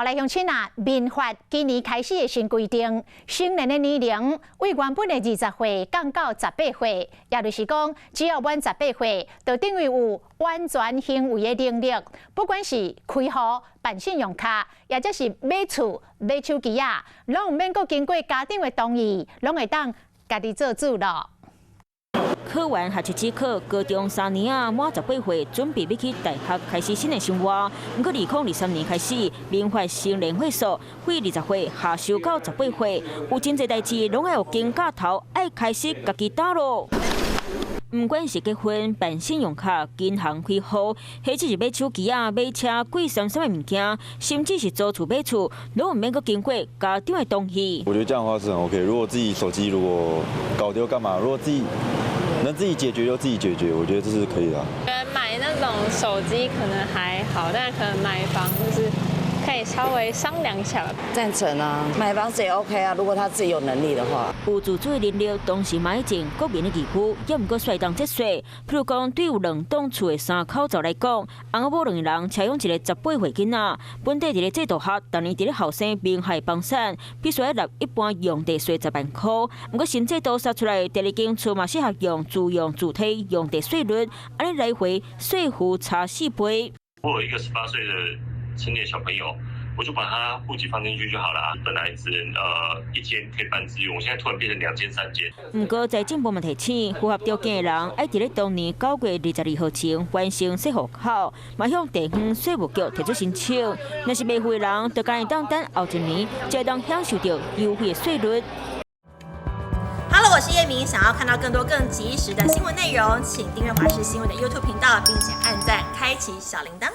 好，來鄉親啊，民法今年開始的新規定，成年的年齡為原本的20歲降到十八歲，也就是講，只要滿十八歲，就等於有完全行為的能力，不管是開戶、辦信用卡，抑或是買厝、買手機仔，攏毋免閣經過家長的同意，攏會當家己做主囉。考完學測指考，高中三年仔滿十八歲，準備欲去大學開始新的生活。毋過2023年開始，民法成年歲數對20歲下修到十八歲，有真濟代誌攏愛有經教頭，愛開始家己擔囉。毋管是結婚、辦信用卡、銀行開戶，或者是買手機仔、買車、貴參啥物件，甚至是租厝買厝，攏毋免閣經過家長的同意。我覺得這樣的話是很 OK。如果自己手機如果搞丟幹嘛？如果自己能自己解決就自己解決，我覺得這是可以的。買那種手機可能還好，但可能買房就是可以稍微商量一下。贊成啊，買房子也 OK 啊，如果他自己有能力的話。有自主的能力，同時嘛盡國民的義務，猶毋過稅當節稅。譬如講，對有兩棟厝的三口查來講，翁仔某兩个人車養一個十八歲囡仔，本底佇咧制度下，逐年佇咧後生名下房產，必須愛納一般用地稅10萬箍。毋過新制度殺出來，第二間厝嘛適合用自用自提用地稅率，按呢來回稅負差四倍。我有一個18歲的成年小朋友，我就把他戶籍放進去就好了。本來只能一間可以辦自用，我現在突然變成兩間、三間。毋過財政部嘛提醒，符合條件的人，愛佇咧當年9月22號前完成設戶口，嘛向地方稅務局提出申請。若是未付的人，就干焦會當等後一年，才會當享受著優惠的稅率。 Hello，我是葉明，想要看到更多更及時的新聞內容，請訂閱華視新聞的 YouTube 頻道，並且按讚，開啟小鈴鐺。